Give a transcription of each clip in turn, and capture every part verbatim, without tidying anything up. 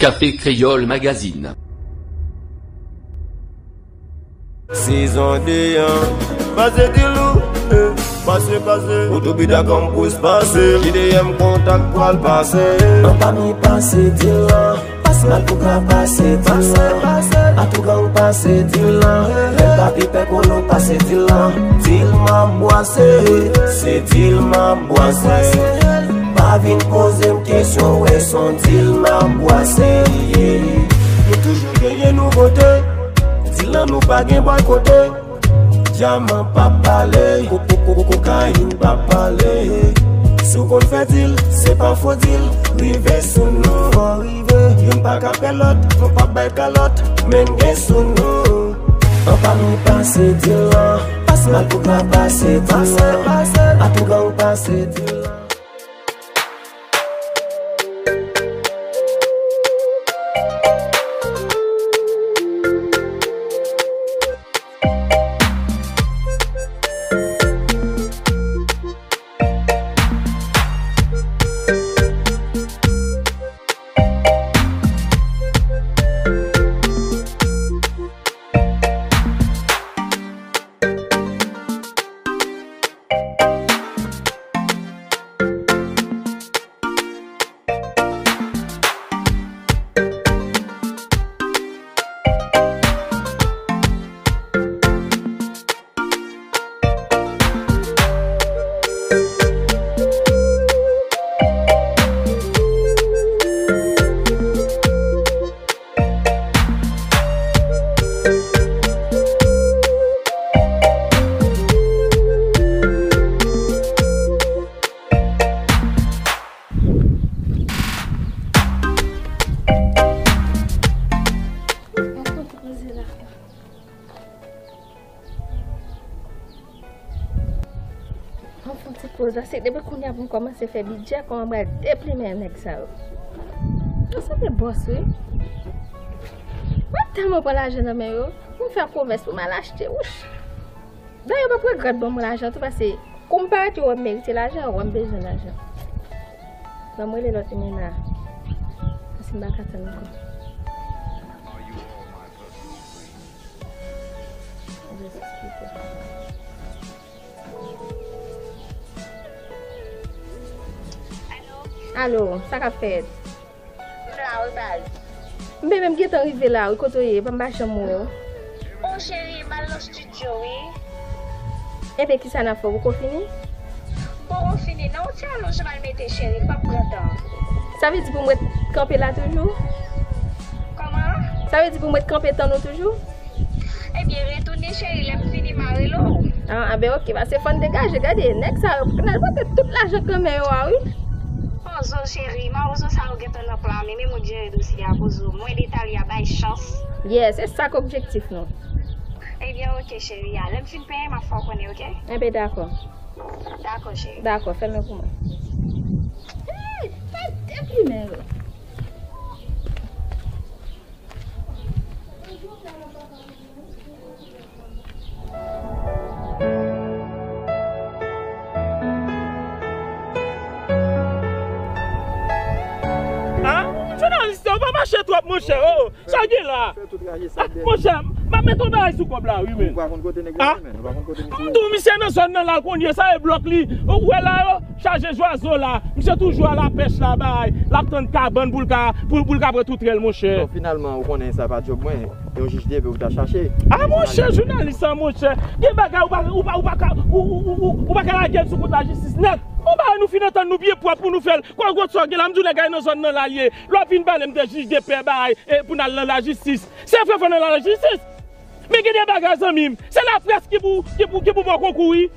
Café Créole Magazine. Sezon de an. Pase di l ou, eh, pase, pase. Ou tou pita kòm pous pase. J D M kontak pral pase. An pami pase di l lan. Pase mal pou ka pase di l lan. Atougang pase di l lan. Lè papi pè kolo pase di l lan. Di l m ap bwase. Se di l m ap bwase. Pa vin poze m kesyon, wè s on di l m ap bwase. Nou toujou genyen nouvote. Di l lan nou pa gen bòykote. Dyaman p ap pale, ko-, ko-, ko-, kokayin p ap pale. Si w konn fè dil, se pa fo dil, rive sou nou. Fò rive, youn pa ka pè lòt, nou p ap bay kalòt, men gen sou nou. An pami pase dil lan, pase mal pou ka pase dil lan, atougang pase dil lan. Ann fè yon ti poz la, se depi kounye a pou m kòmanse fè bidjè, kòman m pral deplimen nèg sa yo. Yo sanble bòs, wi. Mwen tèlman pran lajan nan men yo, pou m fè komès, pou m al achte, wouch. Dayè, yo p ap regrèt ban mwen lajan tou, paske kou m parèt, yo wè m merite lajan, yo wè m bezwen lajan. Ban m rele lòt limena a, paske m pa ka tann ankò. Jezi Kris. Alo, sa k ap fèt? M la wi, baz. M bebe, m gentan rive la wi, kote w ye? Epa m pa janm wè w. O cheri, m al nan estidyo wi. Enben, kisa n ap fè? Ou poko fini? Poko fini non, yon ti alonj m al mete cheri, m p ap pran tan. Sa vle di pou m ret kanpe la toujou? Kòman? Sa vle di pou m ret kanpe tann ou toujou? Ebyen, retounen cheri, lè m fini m a rele w. Ah, ah, ben oke, pase fò n degaje. Gade, nèg sa yo, n al pote tout lajan k nan men yo a, wi. Poze w cheri, mawozo sa yo gentan nan plan, men men moun jere dosye a, poze w. Mwen detalye a, bay chans. Yeah, se sa k objektif nou. Ebyen, oke cheri a, lè m fin penyen, m ap fè w konnen, oke? Enben, dakò. Dakò cheri. Dakò, fèmen pou mwen. Hey, pa deplimen yo. Ah, jounalis, ou pa mache twòp, monchè, oh, sa gen la? Ah, monchè, m ap met yon bagay sou kòb la, wi, men. Ah, m di w, misye nan zòn nan la, l konn ye, sa e blòk li, ou wè la, yo. Chaje zwazo la, misye toujou a lapèch la, bay, l ap tann kabann pou l ka, pou, pou l ka pran toutrèl, monchè. Bon, finalman, ou konnen sa pa djòb mwen, yon jij de pè ou ta chache. Ah, monchè, jounalis sa, monchè, gen bagay ou pa, ou pa, ou pa ka, ou, ou, ou, ou, ou pa ka lage l sou kont lajistis nèt. Bon, bay, nou fin antann nou byen pwòp pou nou fè l. Kwa, gwo sa w gen la, m di w nèg la nan zòn nan la l ye. Lè w ap vin pale m de jij de pè, bay, e pou n al nan lajistis. Se vre fò n al nan lajistis. Men gen de bagay, zanmi m, se laprès ki pou, ki pou, ki pou ba w konkou, wi.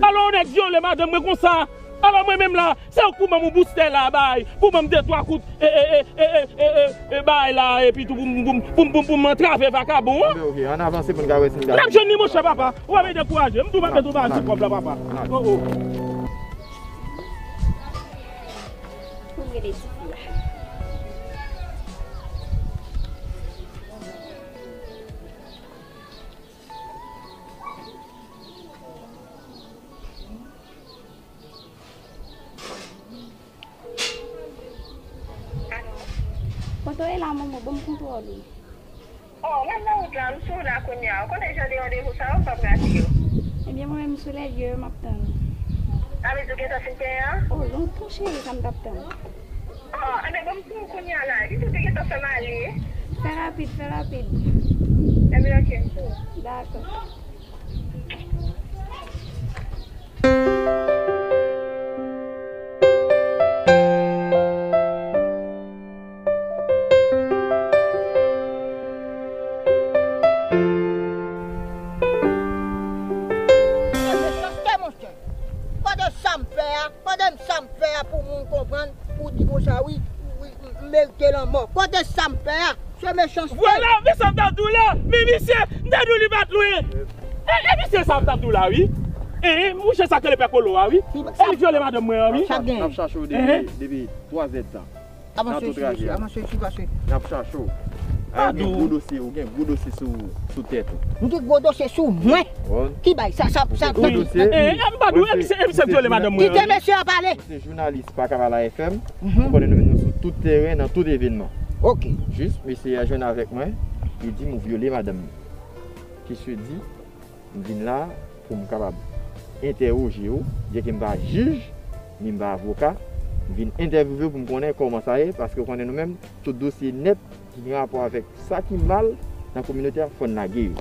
Alò, yon nèg vyole madanm mwen konsa. Alò, mwen menm la, se ou k pou ban m yon boustè la, bay, pou ban m de twa kout, e, e, e, bay la, epi tou pou m, pou m, pou m, pou m, pou m antrave vakabon an. Anben, oke, ann avanse pou n ka wè si n ka. N ap jwenn li, monchè, papa. Ou pa dekouraje. M di w pa met yon bagay sou kòb la, papa. Oh, oh. Pou m rele tifi a. Kote w ye la, manman? Ban m kontwòl ou. Oh, m ap nan wout la, m sou wout la kounye a. Ou konnen jan de randevou sa yo, m p ap rate yo. Ebyen, mwen menm, m sou lè yo, m ap tann ou. Sa vle di w gentan fin penyen an? Oh, lontan, cheri, sa m t ap tann. Oh, enben, ban m sou ou kounye a la. Di w te gentan fè m ale. Fè rapid, fè rapid. Enben, ok, m sou ou. Dakò. Kote sa m fè a? Kote m sa m fè a pou moun konprann, pou di konsa wi, wi, m merite lanmò? Kote sa m fè a? Se mechanste. Vwala, men sa m t ap di w la. Men misye, m te di w li pa t lwen. E, e misye sa m t ap di w la, wi. E, mouche sa k rele Pè Kolo a, wi. E li vyole madanm mwen an, wi. N ap chache w depi, depi twa zè tan. Avanse, swiv, swiv, avanse, swiv, pase. N ap chache w. A, ou gen gwo dosye, ou gen gwo dosye sou, sou tèt ou. M gen gwo dosye sou mwen? Ki bay? Sa, sa, sa. Gwo dosye. E, e, m pa di w, e misye, e misye k vyole madanm mwen an. Kite mesye a pale. Misye jounalis Pakapala F M. Ou konnen nou menm nou sou tout teren, nan tout evènman. Ok. Jis, mesye a jwenn avèk mwen, li di m ou vyole madanm li. Ki se di, m vin la pou m kapab entèwoje w, byenke m pa jij, ni m pa avoka, m vin entèvyouve w pou m konnen kòman sa ye, paske w konnen nou menm, tout dosye nèt ki gen rapò avèk sa ki mal nan kominote a, fò n lage yo.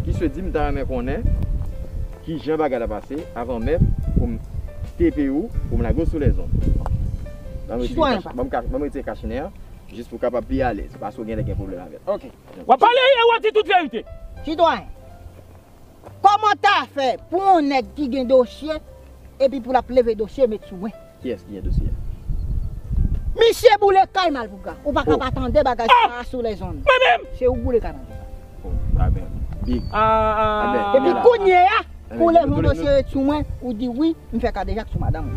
Ki se di, m ta renmen konnen ki jan bagay la pase avan menm pou m tepe w, pou m lage w sou lèzonn. Ban m retire kach-, ban m ka-, ban m retire kachnen an, jis pou w kapab pi alèz, paske w genlè gen pwoblèm avè l. Ok. W ap pale e w ap di tout verite. Sitwayen, kòman w ta fè pou yon nèg ki gen dosye, epi pou l ap leve dosye met sou mwen? Kiyès ki gen dosye a? Misye boule kay Malpougra. Ou pa ka pa tande bagay sa a sou lèzonn. Mwen menm? Se ou k boule kay Malpougra. Bon, pa menm. Big. Epi kounye a, pou w leve yon dosye sou mwen, ou di wi, m fè kadejak sou madanm ou.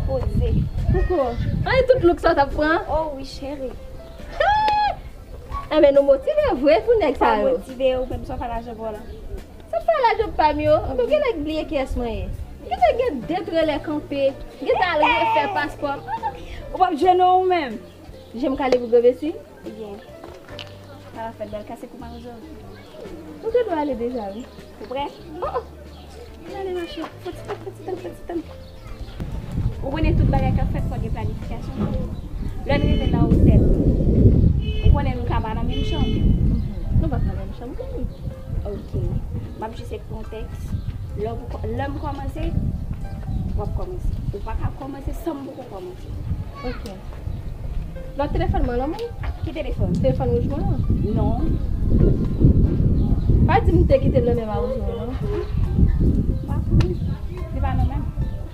Poze. Pouko? Ay, tout look sa w t ap pran? Oh wi, cheri. Enben, nou motive vre pou nèg sa yo. Motive, ou menm sa w fè lajan pa w la. Sa fè lajan pa m yo? Anben, gen nèg bliye kiyès mwen ye. Gen nèg gen de trelè kanpe, gen ta al refè paspò. Ou p ap jene w menm. Je m kale pou granmesi? Ebyen, sa va fèt bèl kase kou mawozo. Nou te dwe ale deja, wi. Ou prè? Oh, oh. N ale mache. Fò ti tann, fò ti tann, fò ti tann. Ou konnen tout bagay k ap fèt fò gen planifikasyon. Lè n rive nan otèl, ou konnen nou ka pa nan menm chanm. Nou p ap nan menm chanm, wi. Ok. M ap jis ekri yon tèks. Lè w, lè m kòmanse, w ap kòmanse. Ou pa ka kòmanse san m poko kòmanse. Ok. Lòt telefòn mwen lan mwen? Ki telefòn? Telefòn wouj mwen an. Non. Pa di m te kite l nan men mawozo an, non. M pa konnen. Li pa nan men m.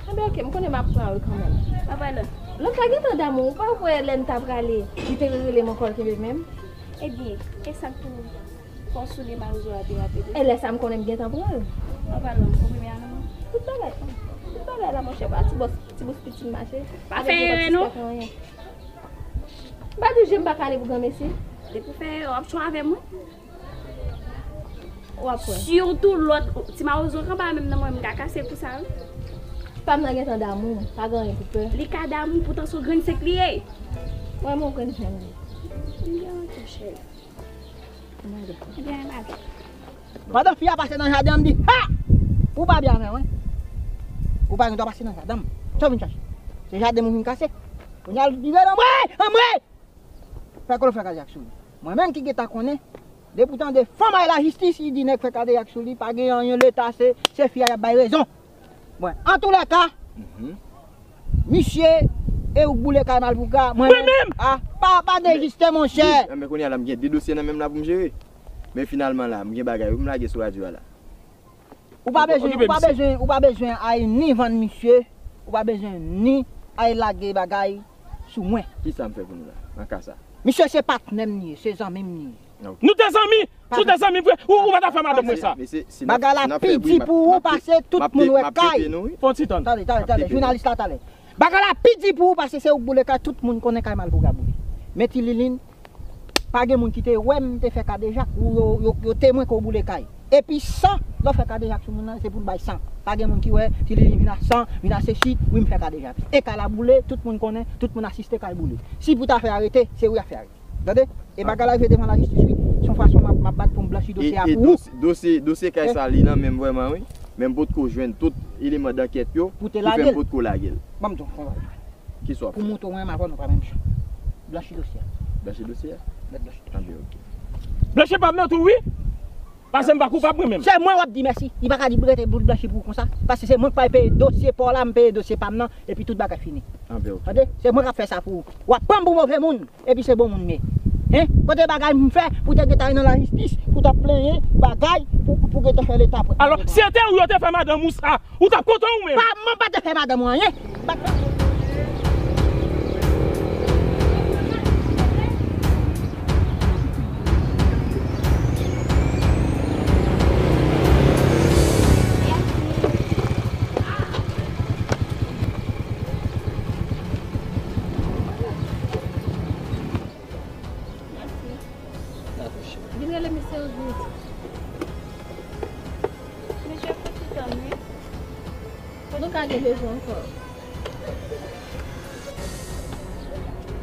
Anben, ok, m konnen m ap pran l kanmenm. Anben, lòt. Lòt la gentan damou, ou pa wè lè n ta prale, li te rele m ankò, l kenbe men m. Ebyen, e sa k pou fè w soule mawozo a pi rapid wi. E lè sa m konnen m gentan pran l. Anba non, konprime a non. Tout bagay, tout bagay la, monchè, pa ti bòs, ti bòs piti m mache. Pa fè erè non. M pa di w je m pa kale pou granmesi. Depi w fè erè, w ap chwa avè mwen. W ap wè. Sitou lòt, ti mawozo k anba menm nan mwen, m ka kase pou sa wi. Fanm nan gentan damou, pa gen anyen pou pè. Li ka damou, poutan se yon grenn sèk li ye. Wè, m yon grenn fèm li. Li gen anyen, cheri. Pandan fi a pase nan jaden an, m di, ha! Ou pa byen avè mwen. Ou pa gen dwa pase nan jaden m. Sa w vin chache? Se jaden m ou vin kase? Kounye a l vire nan mwen! Anmwe! Fè kolo fè kadejak sou li. Mwen menm ki gentan konnen, depi w tande fanm ay lajistis, li di nèg fè kadejak sou li, pa gen anyen leta, se, se fi a y ap bay rezon. Bon, antoulèka, misye, e ou k boule kay Malpougra, mwen menm, a, pa, pa deziste, monchè. Enben, kounye a la, m gen de dosye nan men m la pou m jere. Men finalman la, m gen bagay wi pou m lage sou radyo a la. Ou pa bezwen, ou pa bezwen, ou pa bezwen ay ni vann misye, ou pa bezwen ni ay lage bagay sou mwen. Kisa m fè pou nou la, nan ka sa? Misye se patnè m li ye, se zanmi m li ye. Ok. Nou te zanmi! Si w te zanmi vre, ou, ou pa ta fè madanm mwen sa. Bagay la pi di pou ou pase tout moun wè kay. Fè yon ti tann. Tande, tande, tande, jounalis la talè. Bagay la pi di pou ou pase se ou k boule kay, tout moun konnen kay Malpougra boule. Men Ti Lilin, Pa gen moun ki te wè m te fè kadejak, ou yo, yo, yo temwen ke w boule kay. Epi san, lè w fè kadejak sou moun nan, se pou l bay san. Pa gen moun ki wè, ti li vin a san, vin a sesi, wi m fè kadejak. E kay la boule, tout moun konnen, tout moun asiste kay boule. Si pou ta fè arete, se ou y ap fè arete. Tande? E bagay la rive devan lajistis wi. Se yon fason m ap, m ap bat pou m blanchi dosye a pou ou. E, e dosye, dosye, dosye kay sa li nan men m vrèman wi. Men m potko jwenn tout eleman dankèt yo pou fè m potko lage l. Ban m di w yon bagay. Kisa w ap fè? Pou mouton an avè w nou pa menm jan. Blanchi dosye a. Blanchi dosye a? Mèt blanchi dosye a. Anben, ok. Blanchi pa m nan tou wi. Paske m pa koupab mwen menm. Se mwen w ap di mèsi. Li pa ka di rete bout blanchi pou ou konsa. Paske se mwen k pral peye dosye pa w la, m peye dosye pa m nan, epi tout bagay fini. Anben, ok. Tande? Se mwen k ap fè sa pou ou. W ap pran m pou move moun, epi se bon moun m ye. Hein? Kote bagay m fè pou te gentan al nan lajistis, pou t ap plenyen bagay, pou, pou gentan fè Leta pran. Alò, si se te ou yo te fè madanm ou sa, ou t ap kontan ou menm? Pa, mwen pa te fè madanm ou anyen. Mèsi. Vin rele mesye yo vit. Mesye ap fè ti tann wi. Kote w ka gen bezwen ankò?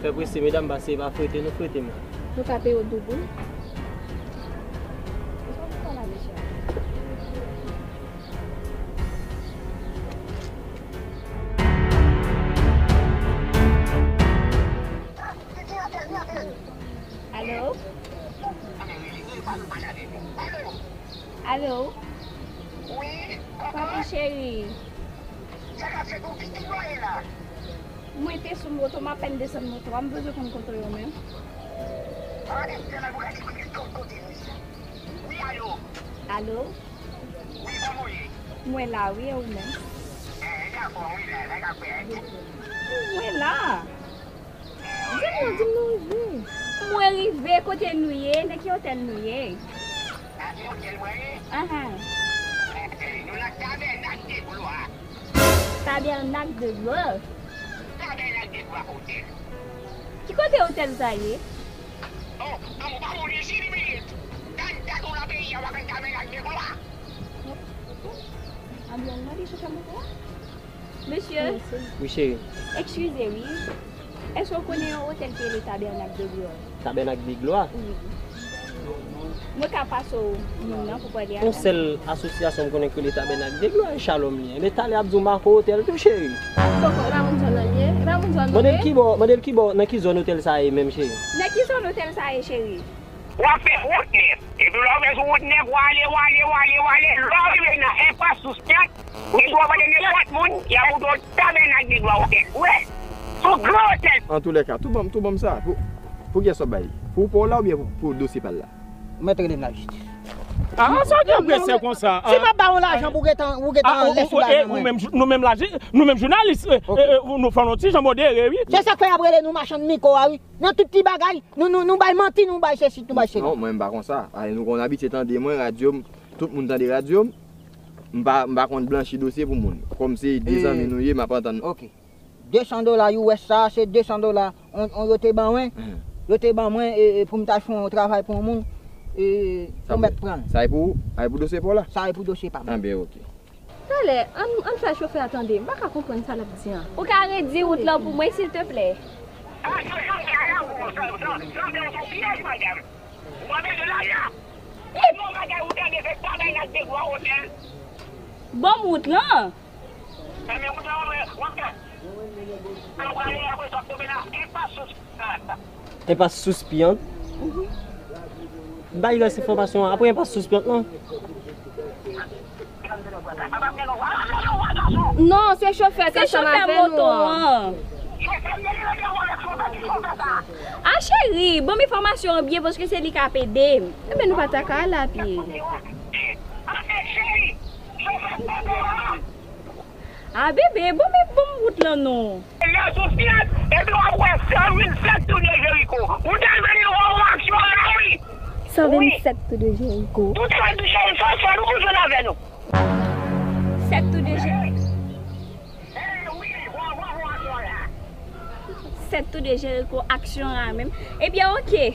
Fè prese medam, pase e pa frete nou frete mwen. Nou ka peye w doub wi. Ou pa pale mesye a. Alo? Alo? Wi, kòman? Papi cheri. Sa k ap fèt ou ki, ki bò w ye la? Mwen te sou moto, m apèn desann moto a, m bezwen konn kote w ye menm. Wi, alo? Alo? Wi, kòman w ye? Mwen la wi, e ou menm? Eh, dakò, wi, la, la, la, la. Mwen la. Di m non, di m non rive. Mwen rive, kote nou ye? Nan ki otèl nou ye? Nan ki otèl mwen ye? Ahan. Eh, eh, nou nan Tabènak de Glwa. Tabènak de Glwa? Tabènak de Glwa otèl. Ki kote otèl sa ye? Oh, an ou pa moun isi li bliye. Dat, dat ou nan peyi a, w ap ann Tabènak de Glwa. Anbyan, mande chofè moto a. Mesye. Wi, cheri. Eskize, wi. Èske w konnen yon otèl ki rele Tabènak de Glwa? Tabènak de Glwa? Wi. Mwen ka pase w moun nan pou pale a. Yon sèl asosyasyon m konnen ki rele Tabènak de Glwa, e Shalom li ye. Men talè ap di w Mako Otèl tou, cheri. Poko, e pa moun zòn nan li ye? E pa moun zòn nan li ye? Mande l ki bò, mande l ki bò, nan ki zòn otèl sa a ye menm, cheri? Nan ki zòn otèl sa a ye, cheri? W ap fè wout nèf. Epi lè w fè sou wout nèf, w ale, w ale, w ale, w ale. Lè w rive nan enpas Sous Pyant, ou gen dwa pale nenpòt moun, y ap montre w Tabènak de Glwa otèl. Ou wè? Sou gran otèl. Antoulèka, tou ban m, tou ban m sa. Pou, pou kiyès w ap bay li? Pou, pou w la oubyen pou, pou dosye pa l la? Mèt rele m lajistis. Ah, sa w gen prese konsa? Si m ap ba w lajan pou w gentan, ou gentan lèse lajan mwen. Nou menm, nou menm laji-, nou menm jounalis, eh, eh, eh, nou fè yon ti jan modere, wi. Se sa k fè y ap rele nou machann mikwo a, wi. Nan tout ti bagay, nou, nou, nou bay manti, nou bay sesi, nou bay sela. Non, mwen m pa konsa. Ay, nou konn abitye tande mwen, radyo m, tout moun tande radyo m. M pa, m pa konn blanchi dosye pou moun. Kòm se de zanmi nou ye, m ap antann. Ok. De san dola U S sa, se de san dola. On, on, yo te ban mwen. Yo te ban mwen e, e pou m ta fè yon travay pou yon moun. E pou mèt pran l. Sa e pou, sa e pou dosye pa w la? Sa e pou dosye pa mwen. Anben, ok. Talè, ann, ann fè chofè a tande. M pa ka konprann sa l ap di an. Ou ka redi wout lan pou mwen, silteplè? Ban m wout lan. Enpas Sous Pyant. Bay rès enfòmasyon an. Apre enpas Sous Pyant lan. Non, se chofè k ansanm avè nou an. A cheri, ban m enfòmasyon an byen paske se li k ap ede m. Enben nou pa ta ka al a pye. A bebe, bon men bon wout lan non. Lè sou Pyant, epi w ap wè san vennsèt tou de Jeriko. Ou ta jwenn yon aksyon la wi. San vennsèt tou de Jeriko. Tout sa touche, sa, sa nou bezwen avè nou. Sèt tou de Jeriko. Sèt tou de Jeriko, aksyon a menm. Ebyen, oke.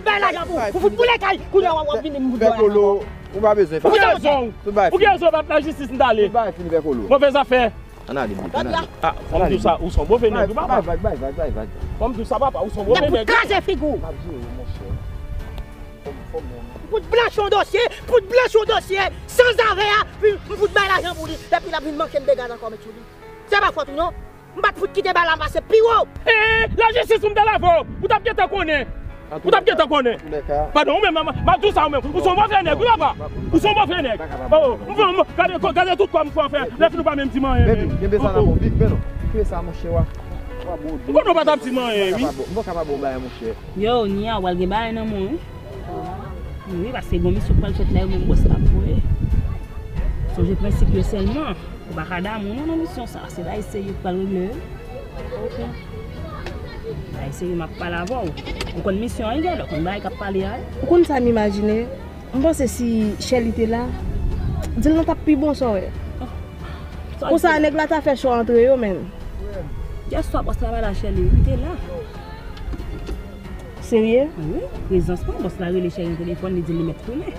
fout bay lajan pou, pou fout boule kay, kounye a w ap vini m fout bay lajan. Ou pa bezwen. Pou ki rezon? Pou ki rezon? Bat lajistis m t ale. Tout bagay fini, Pè Kolo. Move zafè. Ann ale, big, ann ale. Ah, fò m di w sa, ou se yon move nèg, wi, papa. Bay vag, bay vag, bay vag. Fò m di w sa, papa, ou se yon move nèg. Nèg pou kraze figi w. M ap jere w, monchè. Fò m, fò m. Pou t blanchi yon dosye, pou t blanchi yon dosye, sanzave a, pi m fout bay lajan pou li, epi l ap vin manke m dega ankò, met sou li. Se pa fòt ou non. M pa t fout kite bal la pase pi wo. Eh, lajistis pou m t al avè w. Ou t ap gentan konnen. Ou t ap gentan konnen. Padon, ou menm, m ap di w sa ou menm. Ou se yon move nèg, wi papa. Ou se yon move nèg. Oh, m fè, m, gade, gade tout kò m fè, fè, lè fini ou pa menm di m anyen, men. Kenbe sa nan men w, big, men non. Kenbe sa, monchè, wa. Ou konnen w pa t ap di m anyen, wi. M poko ka ba w bagay, monchè. Yo, Nia, w pral gen bagay nan men w, wi. Wi, paske gon misyon k pral fèt la, yo menm bòs la ap voye. Sonje prensip yo sèlman. Ou pa ka damou non nan misyon sa. Se bagay serye k pral regle wi. Ok. Bagay serye m ap pale avè w. Ou konn misyon an, Igèl, ou konn bagay k ap pale a wi. Ou konn sa m imajine? M panse si Shelly te la, deal lan t ap pi bon, sa w wè. Konsa nèg la ta fè cho antre yo, menn. Yèswa bòs la pa la, Shelly, li te la. Serye? Wi, prezans mwen, bòs la rele Shelly nan telefòn, li di li mèt tounen.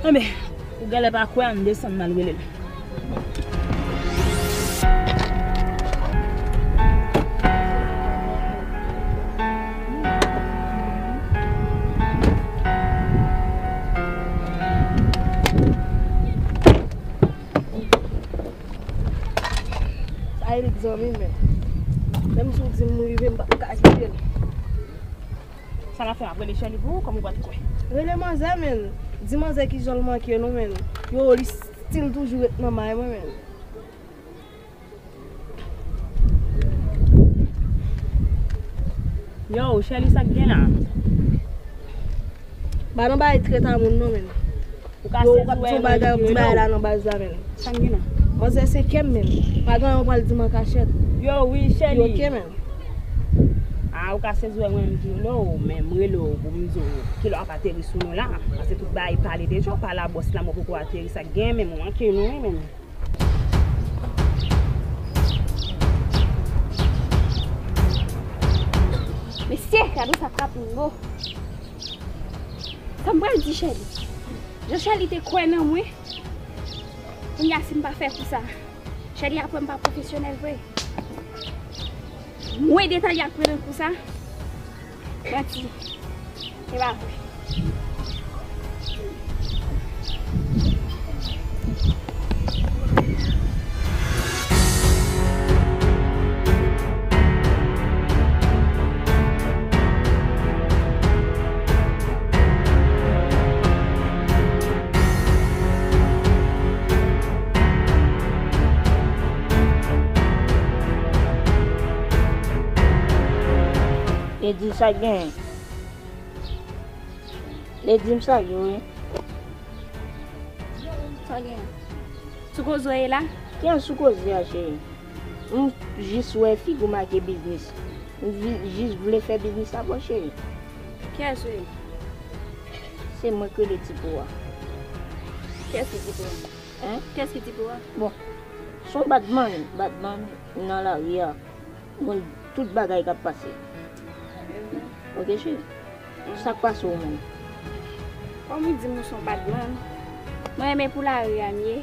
Enben, ou genlè pa kwè, ann desann, n al rele l. Sa Erik zanmi m, men menm si w di m rive, m p ap ka kite l. Sa n ap fè, m ap rele Shelly pou ou, kòm ou pa t kwè. Rele manzè, menn. Di manzè kijan l manke nou, menn. Yo, li still toujou ret nan may mwen, menn. Yo, Shelly, sa k gen la? Pa nan bagay trèt a moun non, menn. Ou ka sezi wè yon bagay, di bagay la nan baz la, menn. Sa k gen la? Manzè se kè m, menn. Pa gen anyen w pral di m an kachèt. Yo, wi, Shelly. Yo, ok, menn. A, ou ka sezi wè mwen m ki rele w, men m rele w pou m di w kilè w ap ateri sou nou la. Paske tout bagay pale deja, w pale a bòs la, mwen poko ateri, sa k gen, men mwen manke nou, wi, men. Mesye, gade sa k ap rive. Sa m pral di Shelly? Jan Shelly te kwè nan mwen, kounye a si m pa fè kou sa, Shelly ap wè m pa pwofesyonèl vre. Mwen detay ap pran kou sa. Manti. E pa vre. Lady, sa gen? Lady, m sa gen, wi. Sa gen? Sou koze w ye la? Ki an sou koze a, cheri? M jis wè figi w make biznis. M vi- jis vle fè biznis la, bon, cheri. Kiyès ou ye? Se mwen k rele Ti Po a. Kiyès ki Ti Po a? Hein? Kiyès ki Ti Po a? Bon, se yon badman, badman nan lari a. Konn tout bagay k ap pase. Oke, cheri. Sa k pase w menm? Kòm ou di m ou se yon badman, mwen renmen pou lari a m ye.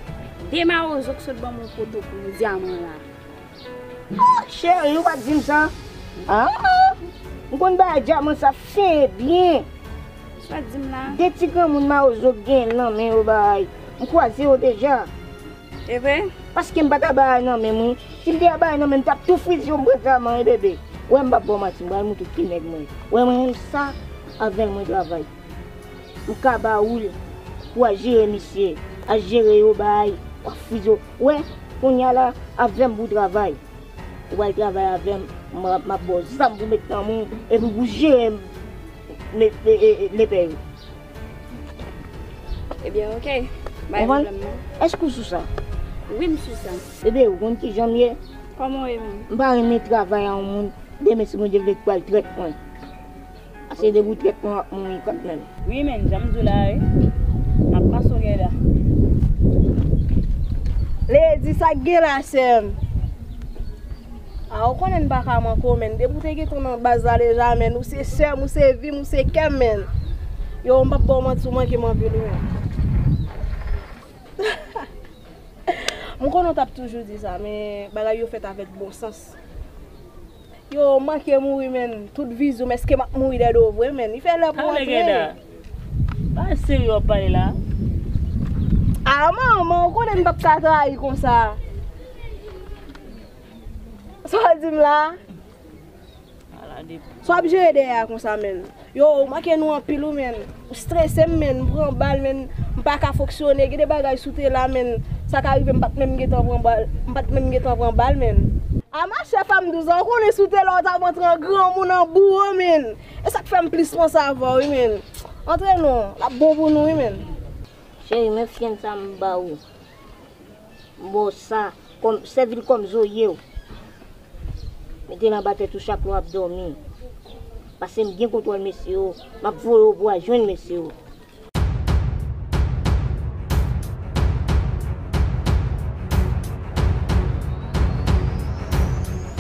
De mawozo k sot ban m yon poto pou dyaman la. Ah, cheri, ou pa t di m sa. Ah, ah. M konn bagay dyaman sa fen e byen. Sa w di m la? De ti granmoun mawozo k gen nan men yo bay. M kwaze yo deja. E vre? Paske m pa ta bay nan men m, wi. Si m te bay nan men m, m t ap tou friz yo, m pran dyaman, wi, bebe. Wè, m p ap ba w manti, m pral moutre w ki nèg mwen ye. Wè, mwen menm sa, avè l mwen travay. M ka ba ou l pou w al jere misye, al jere yo bay, w ap friz yo. Wè, kounye a la, avè m pou w travay. Ou pral travay avè m, m ap, m ap ba w zam pou w met nan men w, epi pou w jere m, me- e- e- e- lepè yo. Ebyen, oke. Pa gen pwoblèm, non. Èske w sou sa? Wi, m sou sa. Bebe, ou konn kijan m ye? Kòman w ye menm? M pa renmen travay a yon moun. Demen, si Bondye vle, k pral trèt mwen. Ase de pou trèt mwen ap mouri kanmenm. Wi, men, jan m di w la, wi. M ap pase w gèda. Lady, sa k gen la, sè m? A, ou konnen m pa ka manke w, men. Depi w te gentan nan baz la deja, men. Ou se sè m, ou se vi m, ou se kè m, men. Yo, m p ap ba w manti, ou manke m anpil, wi, men. M konnen w t ap toujou di sa, men bagay yo fèt avèk bon sans. Yo, m manke mouri, men. Tout vizyon m, èske m ap mouri dèyè do vre, men? Li fè lè pou antre. Pa serye w ap pale la. A, manman, ou konnen m p ap ka trayi konsa. Sa w di m la? Sa w ap jere dèyè a konsa, men? Yo, ou manke nou anpil, wi, men. Ou strese m, men. M pran bal, men. M pa ka fonksyone. Gen de bagay si w te la, men. Sa ka rive, m pa t menm gentan pran bal. M pa t menm gentan pran bal, men. A, machè, fè m di w sa, ou konnen si w te la, ou t ap antre an granmoun, an bouro, men. E sa k fè m plis panse avè w, wi, men. Antre non, l ap bon pou nou, wi, men. Cheri, men fyen sa m ba ou. M ba w sa, kòm, sèvi l kòm zorye w. Mete l anba tèt ou chak lè w ap dòmi. Paske m gen kontwòl mesye yo. M ap voye w pou w al jwenn mesye yo.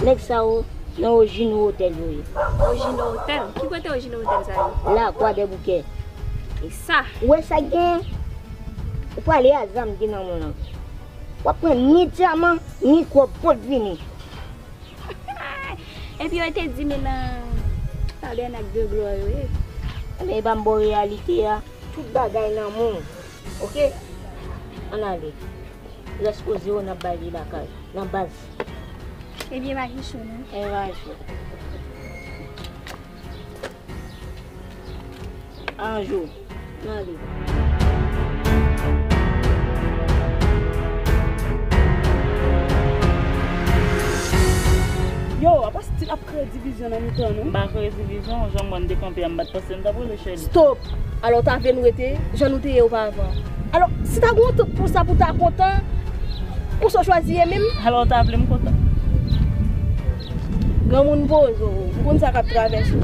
Nèg sa yo, nan Ojino Otèl yo ye. Ojino Otèl? Ki kote Ojino Otèl sa ye? La, Kwadèboukè. E sa? Ou wè sa k genyen? Ou prale a zam ki nan men w lan. W ap pran ni dyaman, ni kòb, pot vini. Epi yo te di m nan Tabernak de Gloire yo ye. Men e pa m ba w reyalite a. Tout bagay nan men w. Oke? Ann ale. Rès koze yo n ap bay li lakay, nan baz. Ebyen, pa gen cho, non? Ebyen, pa gen cho. Anjou. Ann ale. Yo, apa stil ap kreye divizyon nan mitan nou? M pa kreye divizyon, jan mwen m te kanpe a, m pa t panse m t ap rele Shelly. Stop! Alò, w ta vle nou rete jan nou te ye oparavan. Alò, si ta gen yon tant pou sa, pou ta kontan, konsa w chwazi ye menm? Alò, w ta vle m kontan? Granmoun poze w, ou konn sa k ap travèse w.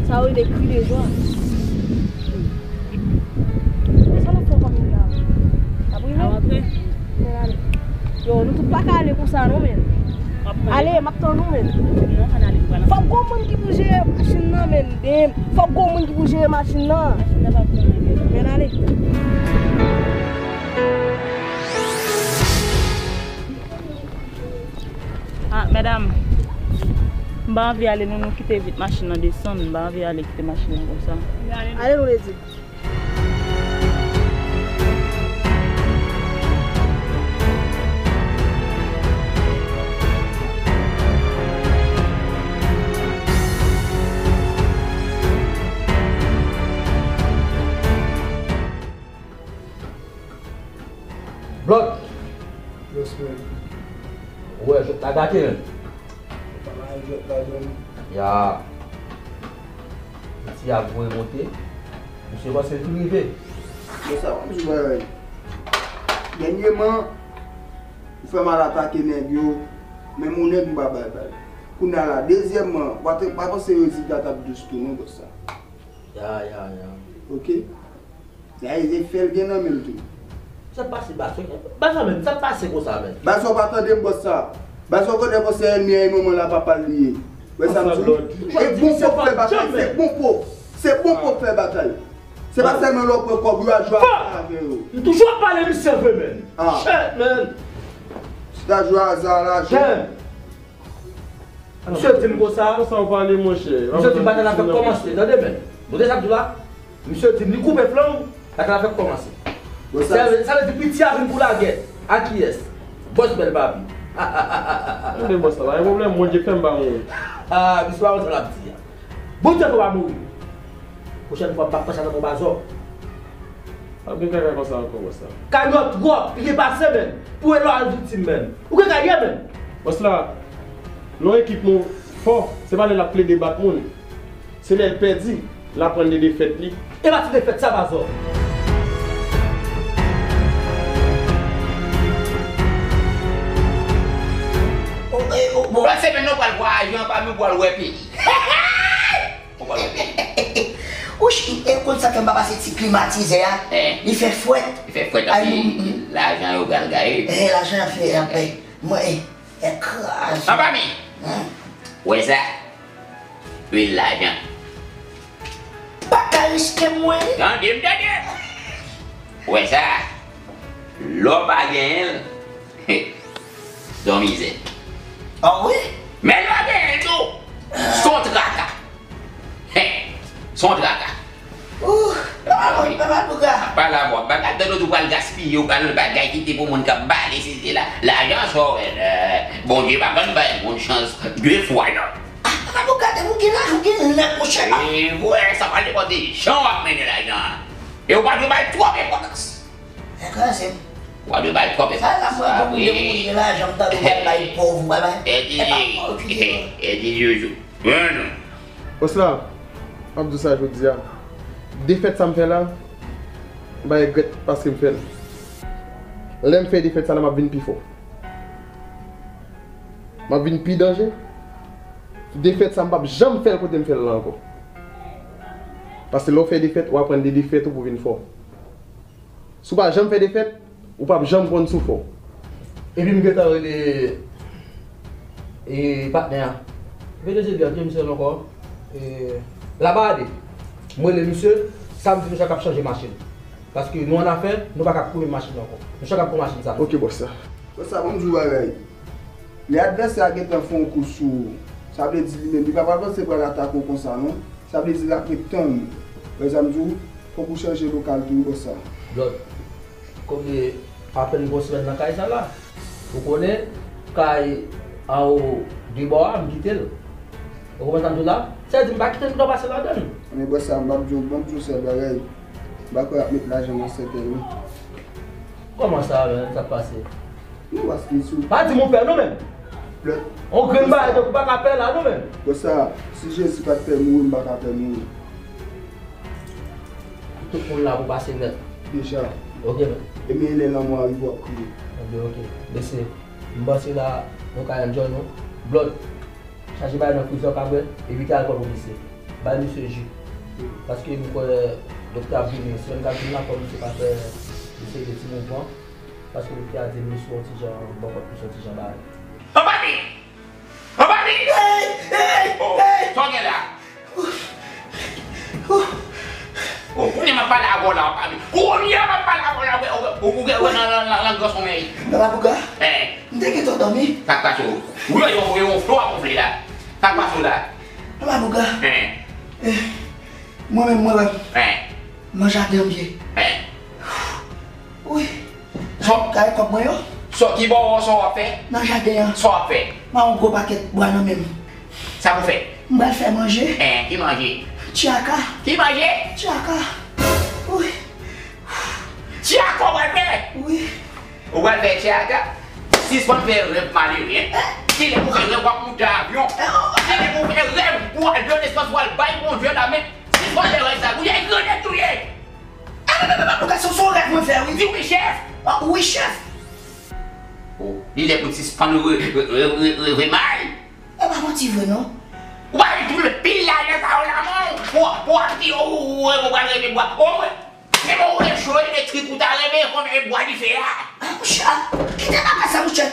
Sa yo rele kri de jwa. Sa w ap fè w kòm moun la? Ap rive? Ap rantre. Men ale. Yo, nou tout pa ka ale konsa non, men. Ale, m ap tann ou, men. Non, ann ale, m pral. Fòk gon moun ki pou jere machin nan, men. Damn. Fòk gon moun ki pou jere machin nan. Machin nan pa pou nan. Men ale. Ah, medam, m pa anvi ale non, nou kite vit machin nan desann, m pa anvi ale kite machin nan konsa. Ale nou, Ledi. Blòd! Yes, man. Ou wè, jwèt la gate, menm. Pa bay jwèt la, menm. Ya. Piti a voye monte. Misye panse l fin rive. Men sa, m di w bagay. Dènyèman, ou fè m al atake nèg yo, menm yon nèg m pa bay bal. Kounye a la, dezyèmman, pa te, pa panse rezilta t ap dous tou non, bòs sa. Ya, ya, ya. Oke? Dayè, se fè l gen nan men l tou. Sa k pase, Bazò? Bazò, menm, sa k pase konsa, menm? Bazò pa tande m, bòs sa. Bazò konnen konsèy ènmi an e manman l a papa l li ye. Wè sa m di w? E bon pwòp fè batay, se bon pwòp. Se bon pòp fè batay. Se pa sèlman lè w pran kòb yo a jwe avè yo. M toujou ap pale misye vre, menm. Ah. Shit, menm. Se ta jwe aza la, jwe. Damn. Misye di m konsa. Konsa w pale, monchè. Misye di m batay la fèk kòmanse, tande, menm. Ou tande sa m di w la? Misye di m li koupe flanm, batay la fèk kòmanse. Bon, sa, sa vle, sa vle di piti a vin pou lagè. A kiyès? Bòs bèl papi. Tande, bòs la, pa gen pwoblèm, Bondye fè m pa mouri. Ah, misye pa konn sa l ap di a. Bondye fè w pa mouri. Pwochèn fwa, m p ap panse avèk yon Bazò. P ap gen kaka konsa ankò, bòs la. Kalòt twòp, li gen pase, menm. Pou e lò al viktim, menm. Ou gen kay ye, menm. Bòs la, lè yon ekip nou fò, se pa lè l ap plede bat moun. Se lè l pèdi, l aprann de defèt li. E pa ti defèt sa, Bazò. O, e, o, bon. Lòt semèn, nou pral wè ajan pa nou pral wè peyi. Ou konn sa fè m pa pase ti klimatizè a? Li fè fwèt. Li fè fwèt anpil. Lajan yo pral gaye. Eh, lajan an fè anpil. Mwen, eh, eh, kraze. Anfami, wè sa? Lwil lajan. Pa ka riske mwen. Tande m, tande. Wè sa? Lè w pa genyen l, se yon mizè. Ah wi? Men lè w genyen l tou, se yon traka. Se yon traka. Ouh, papa, papa Bouga. Pa la vwa, bagay, tande w pral gaspiye, w pral bagay kite pou moun k ap bale, sezi la. Lajan sa w wè, Bondye pa konn bay moun chans de fwa, non. Ah, papa Bouga, depi w gen lajan, w gen nèg, monchè. E vre, sa pa nenpòt jan w ap mennen lajan an. E w pa dwe bay twòp enpòtans. Sa kraze m. W ap dwe bay twòp enpòtans. Sa la mwen pou moun de moun gen lajan, m tande w pral bay pòv, w pral bay. E pa pòv ki gen. E di Jojo. Bòs la, m ap di w sa jodi a. Defèt sa m fè la, m pa regrèt paske m fè l. Lè m fè defèt sa la, m ap vin pi fò. M ap vin pi danje. Defèt sa, m p ap janm fè l kote m fè l la ankò. Paske lè w fè defèt, w aprann de defèt ou pou w vin fò. Si w pa janm fè defèt, ou p ap janm konn si w fò. Epi m gentan rele, e, patnè a. Veye de Dieu, Dieu misye ankò. E, Labade. M rele misye, sa m di nou chak ap chanje machin. Paske nou annafè, nou pa ka kouri machin nan ankò. Nou chak ap pran machin sa. Oke, bòs la. Bòs la, ban m di w bagay. Lè advèsè a gentan fè yon kou sou ou, sa vle di li menm, li pa pral panse pral atake w konsa, non. Sa vle di l ap ret tann ou. Wè sa m di w? Fòk ou chanje lokal tou, wi, bòs sa. Blòd, kòm e apèn gon semèn nan kay sa la, ou konnen kay anwo de bò a, m kite l. Ou konprann sa m di w la? Sa vle di m pa kite l pou w pase ladan l. Men bòs sa, m p ap di w, ban m di w sèl bagay. M pa kwè y ap met lajan nan sèkèy, non. Kòman sa, menm, sa k pase? Non, paske si w... Pa di m ou pè non, menm. On grenn bagay tankou pa ka pè la, non, menm. Bòs sa, si Jezi pa t fè mouri, m pa ka fè mouri. Tout moun la pou pase nèt. Deja. Oke, menm. E men lè lanmò a rive, w ap kriye. Oke, oke. Mesye, m panse la, nou ka enjoy nou. Blòd. Chache bagay nan frizè w ka bwè, evite alkòl pou misye. Bay misye ji. Paske m kwè doktè ap vini. Semèn k ap vini la, fò misye pa fè, misye de ti mouvman. Paske doktè a di misye yon ti jan, bòkòt misye yon ti jan bagay. Anba mi! Anba mi! Hey! Hey! Oh, hey! Sa w gen la? Oh, kounye a m ap pale avè w la, anba mi. Kounye a m ap pale avè w la, ou, ou, ou, ou, ou nan, nan, nan, nan gran somèy. Papa Bouga, eh, m te gentan dòmi. Sa k pase w? Ou wè yon, yon, yon flo ap gonfle la. Sa k pase w la? Papa Bouga. Eh. Eh, mwen menm, mwen menm. Eh. Nan jaden an m ye. Eh. Wi. Sa w, kay kòb mwen yo. Sa w, ki bò w, sa w ap fè? Nan jaden an. Sa w ap fè? M a yon gwo pakèt bwa nan men m. Sa pou fè? M pral fè manje. Eh, ki manje? Tchaka. Ki manje? Tchaka. Wi. Tchaka w pral fè? Wi. Ou pral fè tchaka? Sispann fè rèv malere, en. Kilè pou fè rèv w ap moute avyon? Kilè pou fè rèv ou al nan lespas ou al bay Bondye lamen? Sispann fè rèv sa. Ou se grandèt ou ye. Ah, non, non, non, non, non, se, se yon rèv mwen fè, wi. Di wi, chèf. Ah, wi, chèf. Oh, li lè pou sispann re-, re-, re-, re-, reve mal. E pa manti vre, non. Ou pa vin tounen pil lajan sa yo nan men w. Pou, pou ap di, oh, ou, ou pral reve bwa. Oh, mwen, se bon, ou recho elektrik ou ta reve, konn e bwa li fè a. Ah, monchè, ah, kite bagay sa, monchè.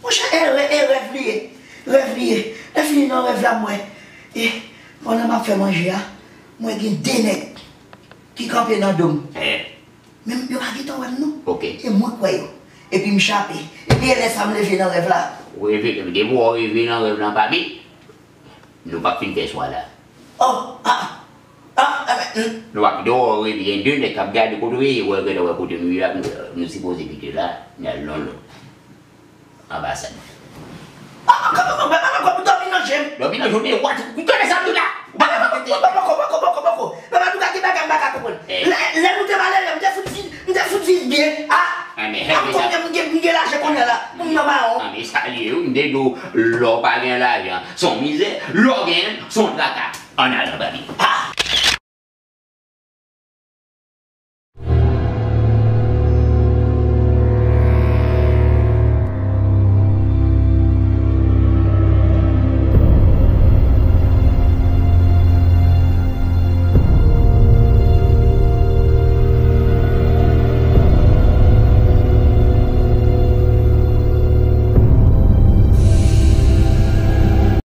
Monchè, e rè-, e rèv li ye. Rèv li ye. Lè fini nan rèv la, m wè. E, pandan m ap fè manje a, m wè gen de nèg ki kanpe nan do m. Eh. Men yo pa gentan wè m non. Ok. E mwen k wè yo. Epi m chape. Epi e lè sa m leve nan rèv la. Ou reve, depi w reve nan rèv lan, papi, nou p ap fin fè swa la. Oh, ah, ah, ah, hmm. Nou ap dòmi, gen de nèg k ap gade kote w ye, wè, wè, wè kote nou ye la, nou, nou sipoze kite la, n al nan lòt. Anbasad. Ah, kòman, kòman, kòman, kòman, dòmi nan je m? Dòmi nan je w, men what? Ou tande sa m di w la? Ou pa ka tande? Poko, poko, poko, poko. Papa Douga, gen bagay m pa ka konprann. Eh. Lè, lè nou te malere, m te fout viv, m te fout viv byen. Ah, ah, men, ah, kounye a m gen, m gen lajan kounye a la. M nan mawon. Ah, men sa l ye, wi, m te di w, lè w pa gen lajan, se yon mizè. Lè w genyen l, se yon traka. Ann al anba mi.